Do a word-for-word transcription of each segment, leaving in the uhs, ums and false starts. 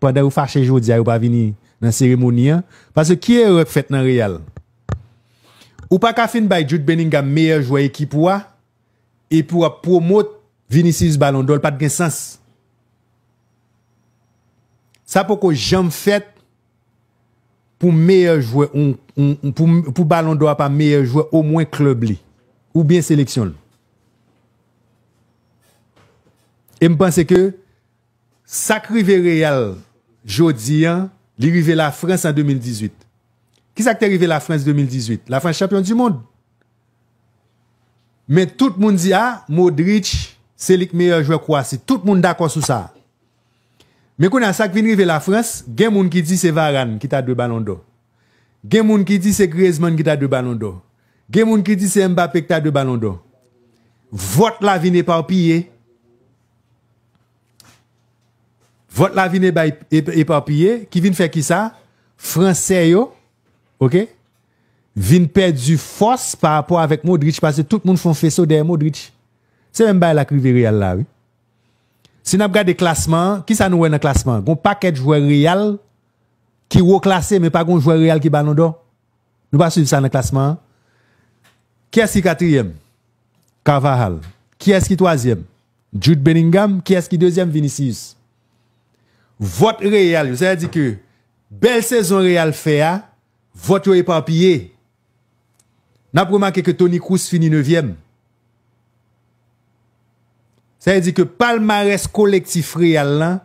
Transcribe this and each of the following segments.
pandan yo fache jodi a, yo pa vini nan seremoni an. Paske ki erè k fèt nan Real? Ou pa ka fin bay Jude Bellingham meyè jwè ekip ou a, epi w ap pwomot Vinicius Ballon d'Or, li pa t gen sans. Sa poko janm fèt pou meyè jwè, on, on, pou, pou Ballon d'Or a pa meyè jwè omwen klèb li, oubyen seleksyon l. E m panse ke sa k rive Real jodi an, li rive Lafrans an de mil dizuit. Kisa k te rive Lafrans de mil dizuit? Lafrans chanpyon di mond. Men tout moun di, a, Modric, se li k meyè jwè Kwasi. Tout moun dakò sou sa. Men kounye a, sa k vin rive Lafrans, gen moun ki di se Varane ki ta dwe Ballon d'Or. Gen moun ki di se Griezmann ki ta dwe Ballon d'Or. Gen moun ki di se Mbappé ki ta dwe Ballon d'Or. Vòt la vin epapiye. Vòt la vin epa-, epa-, epapiye, ki vin fè kisa? Fransè yo, oke, vin pèdi fòs pa rapò avèk Modric, paske tout moun fè yon feso dèyè Modric. Se menm bagay la k rive Real la, wi. Si n ap gade klasman an, kisa nou wè nan klasman an? Gon pakèt jwè Real ki wo klase, men pa gon jwè Real ki Ballon d'Or. Nou pa swiv sa nan klasman an. Kiyès ki katriyèm? Carvajal. Kiyès ki twazyèm? Jude Bellingham. Kiyès ki dezyèm? Vinicius. Vòt Real yo, sa vle di ke bèl sezon Real fè a, vòt yo epapiye. N ap remake ke Toni Kroos fini nevyèm. Sa vle di ke palmarès kolektif Real lan,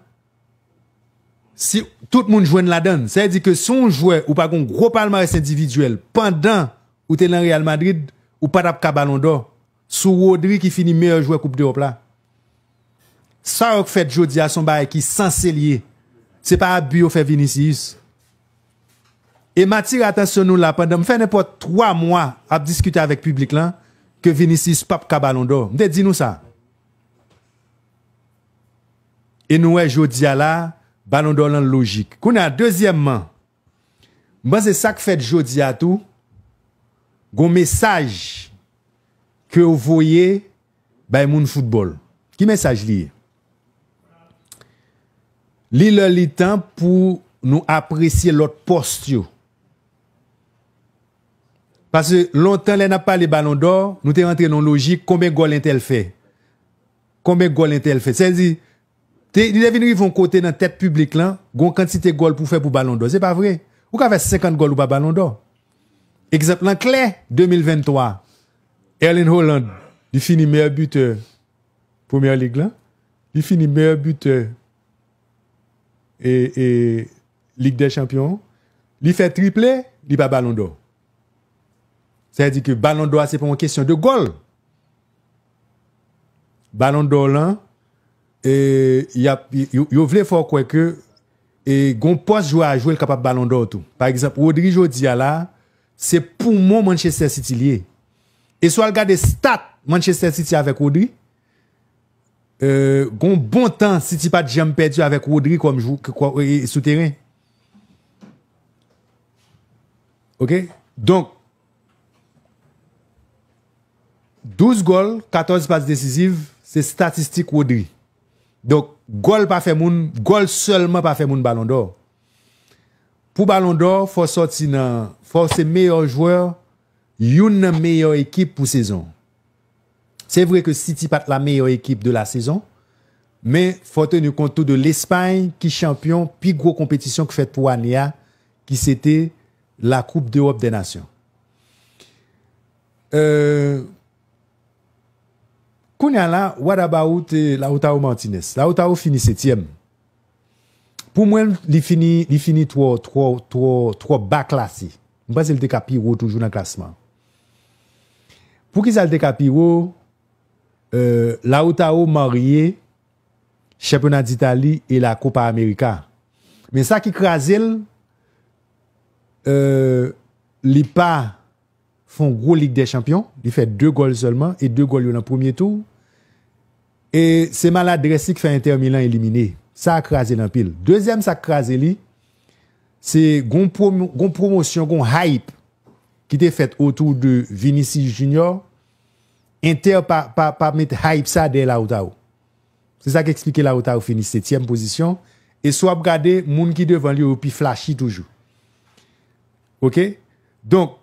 si tout moun jwenn ladan l, sa vle di ke si yon jwè ou pa gen yon gwo palmarès endividyèl pandan ou te nan Real Madrid, ou pa t ap ka Ballon d'Or. Sou Rodri ki fini meyè jwè Koup Dewòp la. Sa yo k fèt jodi a se yon bagay ki sanse l ye. Se pa abi yo fè Vinicius. E m atire atansyon nou la pandan m fè nenpòt twa mwa ap diskite avèk piblik lan ke Vinicius p ap ka Ballon d'Or. M te di nou sa. E nou wè jodi a la, Ballon d'Or lan lojik. Kounye a, dezyèmman, m panse sa k fèt jodi a tou, gon mesaj ke yo voye bay moun foutbòl. Ki mesaj li ye? Li lè li tan pou nou apresye lòt pòs yo. Paske lontan lè n ap pale Ballon d'Or, nou te rantre nan yon lojik, konbyen gòl entèl fè? Konbyen gòl entèl fè? Sa vle di, te, li te vin rive yon kote nan tèt piblik lan, gon kantite gòl pou fè pou Ballon d'Or. Se pa vre. Ou ka fè senkant gòl ou pa Ballon d'Or. Egzanp lan klè, de mil venntwa, Erling Haaland, li fini meyè bitè Premyè Lig lan. Li fini meyè bitè e, e Lig dè Chanpyon. Li fè triple, li pa Ballon d'Or. Sa vle di ke Ballon d'Or a se pa yon kesyon de gòl. Ballon d'Or lan, e, y ap, yo, yo vle fè w kwè ke, e, gon pòs jwè a jwe, l kapab Ballon d'Or tou. Pa egzanp, Rodri jodi a la, se poumon Manchester City li ye. E si w al gade stat Manchester City avèk Rodri, e, gon bon tan City pa t janm pèdi avèk Rodri kòm jou, k-, kò-, e, sou teren. Oke? Donk, douz gòl, katòz pas desiziv, se estatistik Rodri. Donk, gòl pa fè moun, gòl sèlman pa fè moun Ballon d'Or. Pou Ballon d'Or, fò w sòti nan, fò w se meyè jwè, youn nan meyè ekip pou sezon. Se vre ke City pa t la meyè ekip de la sezon, men fò teni kont tou de Lespay ki chanpyon pi gwo konpetisyon ki fèt pou ane a, ki se te la Coupe d'Europe des Nations. Euh, Kounye a la, what about, eh, Lautaro Martinez? Lautaro fini setyèm. Pou mwen, li fini, li fini twò, twò, twò, twò ba klase. M panse li te ka pi wo toujou nan klasman. Poukisa li te ka pi wo? Eh, Lautaro marye chanpyona Ditali e la Copa America. Men sa ki kraze l, eh, li pa fè yon gwo Lig dè Chanpyon. Li fè de gòl sèlman, e de gòl yo nan premye tou. E se maladrès li k fè Inter Milan elimine. Sa a kraze l anpil. Dezyèm sa k kraze li, se gon pwomo-, gon pwomosyon, gon hype ki te fèt otou de Vinicius Junior. Inter pa, pa, pa met hype sa dèyè Lautaro. Se sa k eksplike Lautaro fini setyèm pozisyon. E si w ap gade, moun ki devan l yo, yo pi flashy toujou. Oke? Donk,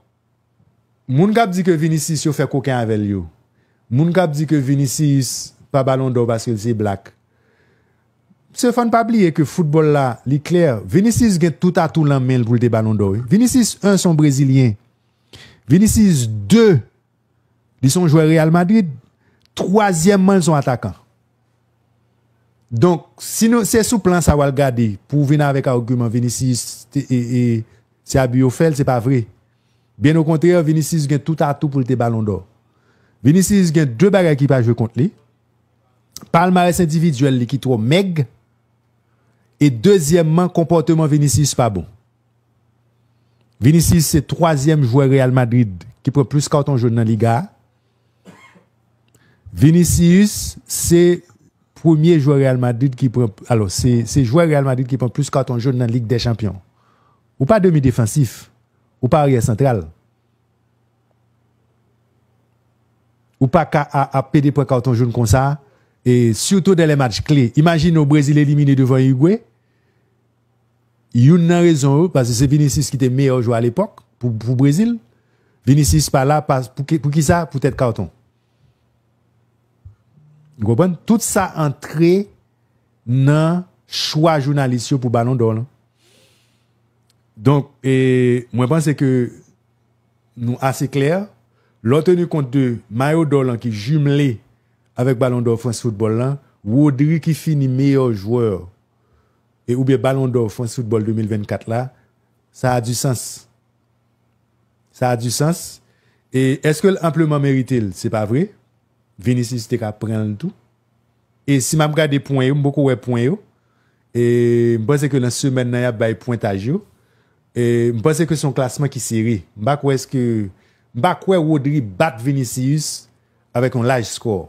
moun k ap di ke Vinicius yo fè koken avè l yo, moun k ap di ke Vinicius pa Ballon d'Or paske l se black, se fò n pa bliye ke foutbòl la, li klè. Vinicius gen tout atou lan men l pou l te Ballon d'Or, wi. Vinicius, un, se yon Brezilyen. Vinicius, de, li se yon jwè Real Madrid. Twazyèmman, li se yon atakan. Donk, si nou, se sou plan sa w al gade, pou w vin avèk agiman Vinicius te, e, e, se abi yo fè l, se pa vre. Byen okontrè, Vinicius gen tout atou pou l te Ballon d'Or. Vinicius gen de bagay ki pa jwe kont li. Palmarès endividyèl li ki twò mèg. E dezyèmman, konpòteman Vinicius pa bon. Vinicius se twazyèm jwè Real Madrid ki pran plis katon jòn nan Liga a. Vinicius se premye jwè Real Madrid ki pran, alò, se, se jwè Real Madrid ki pran plis katon jòn nan Lig dè Chanpyon. Ou pa demi defansif, ou pa aryè santral. Ou pa ka a, ap pede pran katon jòn konsa, e sitou dan lè match kle. Imajine w Brezil elimine devan Irigwe. Youn nan rezon yo, paske se Vinicius ki te meyè jwè alepòk pou, pou Brezil. Vinicius pa la, pa, pou ki, pou ki sa? Poutèt katon. Ou konprann? Tout sa antre nan chwa jounalis yo pou Ballon d'Or lan. Donk, e, mwen panse ke nou ase klè. Lè w teni kont de Mayo d'Or lan ki jimle avèk Ballon d'Or France Football lan, Rodri ki fini meyè jwè e oubyen Ballon d'Or France Football de mil vennkat la, sa a du sens. Sa a du sens. E èske l anpleman merite l? Se pa vre. Vinicius te ka pran l tou. E si m ap gade pwen yo, m poko wè pwen yo. E m panse ke nan semèn nan, y ap bay pwentaj yo. E m panse ke se yon klasman ki sere. M pa kwè èske, m pa kwè Rodri bat Vinicius avèk yon laj skò.